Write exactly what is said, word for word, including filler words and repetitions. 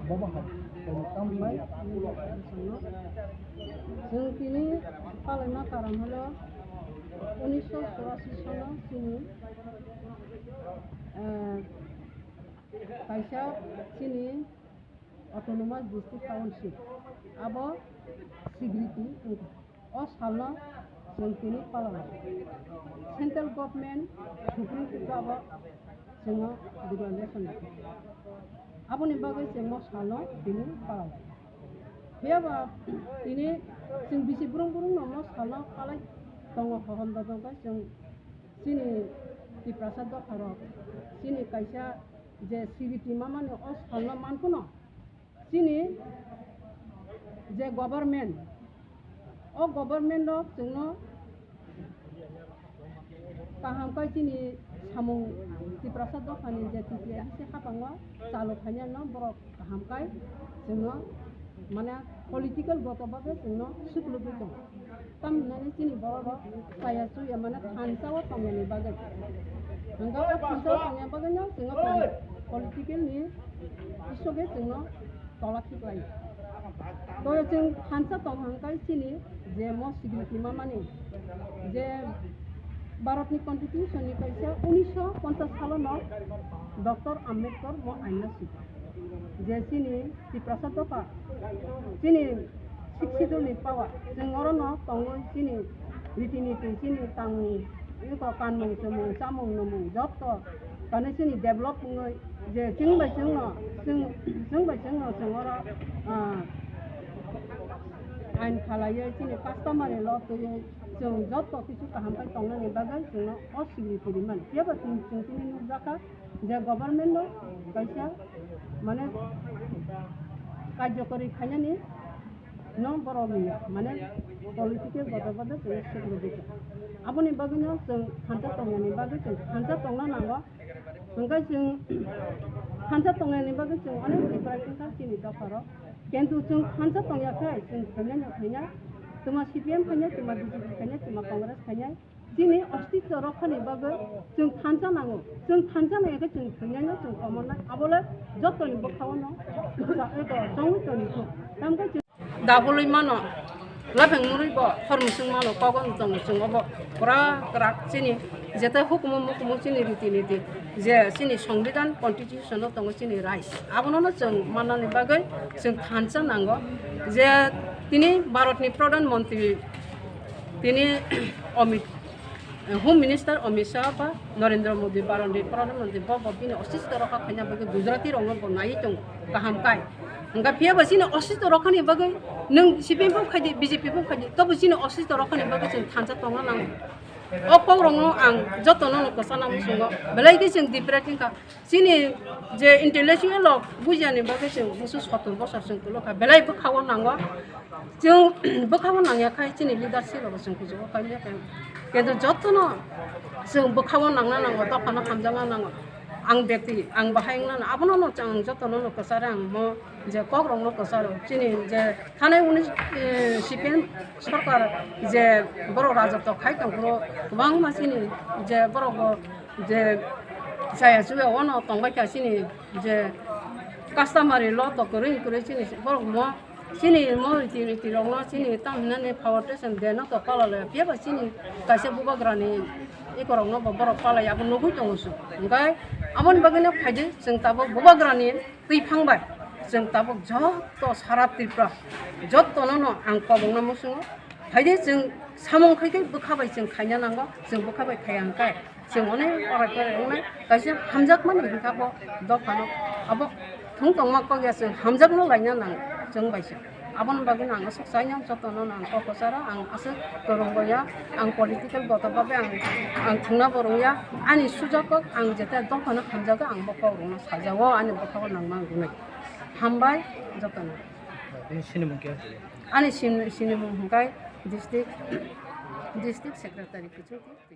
Bobo hai, tamo bai? Chwng tini palaima karon hwno unisho churasi sono chini, eh, kaisa chini Autonomous District Council, abo swigriti wngkha. O salno chwng tini palao. Central Government Supreme Court abo chwngno declaration rikha. Aboni bagwi chwng o salno tini palao. Phiya ba tini chwng bisi brung brung no o salno palai tongo, hohom dodong khe chwng chini Tiprasa dopharok chini kaisa je siriti mamani o salno mankheno chini je government, o government rok chwngno kaham khe chini samung Tiprasa dophani je T P A D C haphango chalu khainai no borok kaham khe chwngno mane political goto babe chwngno suklugwi tongo. Tamhinani chini borok rok chaya chuya mane thansa o tongnani bagwi. Hwnkhe o thansa o tongya bagwino chwngno poli-, political ni isoge chwngno tola khiklai. To chwng thansa tong hwnkhe chini je mo swigriti mamani je Bharatni Constitution ni kaisa unisho ponchas salono Doctor Ambedkar mo aino sika. Je chini Tiprasa dopha, chini Sixth Schedule ni power, chwng orono tongwi chini riti niti, chini tangmung, eko kanmung chumung, chamung numung, jotto, kane chini develop wngwi, je chwng bai chwngno, chwng, chwng bai chwngno chwng oro, ah, ain khalaiwi, chini customary law twiwi, chwng jotto kisu kaham khe tongnani bagwi chwngno o swigriti rimani. Phiya ba chwng, chwng tini nukjakha, je government no kaisa mane karjokori khainani no borok liya, mane political goto goto chwng suklo dikha. Aboni bagwino chwng thansa tongnani bagwi chwng thansa tongna nango. Hwnkhe chwng thansa tongnani bagwi chwng onek Tripura kisa chini dopharo. Kintu chwng thansa tongya khe chwng thwinani thwinai. Twma C P M khainai, twma B J P khainai, twma Congress khainai. Chini ostitto rokhani bagwi chwng thansa nango. Chwng thansa nangya khe chwng thwinai no chwng komornai. Abole jottoni bwkhao no sa-, eko chongwi toni thung. Tamkhe chwng dabolwi mano, lapheng mwnwi bo khormwswng mano, kogon tongo chwng obo kwrak kwrak chini jete hukumu mukumu chini riti niti je chini songbidhan constitution o tongo chini rights. Abono no chwng mannani bagwi chwng thansa nango je tini Bharatni Pradhan Mantri tini Amit, Home Minister Amit Shah ba Narendra Modi, Bharatni Pradhan Mantri, bo, bo bini ostitto rokha khaina bagwi Gujarati rokno bo naiwi tongo kaham kai. Hwnkha phiya ba chini ostitto rokhani bagwi nwng C P M bo khaidi, B J P bo khaidi, tobo chini ostitto rokhani bagwi chwng thansa tongna nango. O kok rokno ang jotono no kwchana muchungo, belai khe chwng different wngkha. Chini je intellectual rok bujiyani bagwi chwng busu sottor bosor chwng tolokha, belai bwkhao nango. Chwng bwkhao nangya khai chini leadership rok chwng kuchugo kaiya khe. Kintu jotono chwng bwkhao nangna nango, dophano hamjakna nango. Ang bekti, ang bahai wngna nango, abono no chwng jotono no kwcharo ang mo je kok rokno kwcharo. Chini je thanai uni, eh, C P M sorkar je borok rajotw khai tongphuru kwbangma chini je borok bo je chaya chuya ono tongbai kha chini je customary law to kwrwi kwrwi chini borok mo chini mo riti riti rokno chini tam hinani power station de no to palale phiya ba chini kaisa bubagrani ikorokno bo borok palai abo nugui tongo chwng. Hwnkhe aboni bagwino phaidi chwng tabuk bubagrani twi phang bai chwng tabuk joto sara Tripura jotono no ang kobongno muchungo. Phaidi chwng samung khai khe bwkha bai chwng khaina nango, chwng bwkha bai khaiya hwnkhe chwng onek orai orai wngnai kaisa hamjakmani hwnkha bo dophano abo thung tongma kok ya chwng hamjakno laina nango chwng bai se. Aboni bagwi no ang aswk saino jotono no ang kok kwcharo ang aswk kwrwng boya ang political goto babe ang ang thwngna bo rwngya ani suja kok ang jeta dophano hamjago ang bo kok rwngno sajao ani bwkhao nangma ang rwnai. Hambai jotono. Bini sinimung khe? Ani sin-, sinimung hwnkhe district, district secretary kiching khe.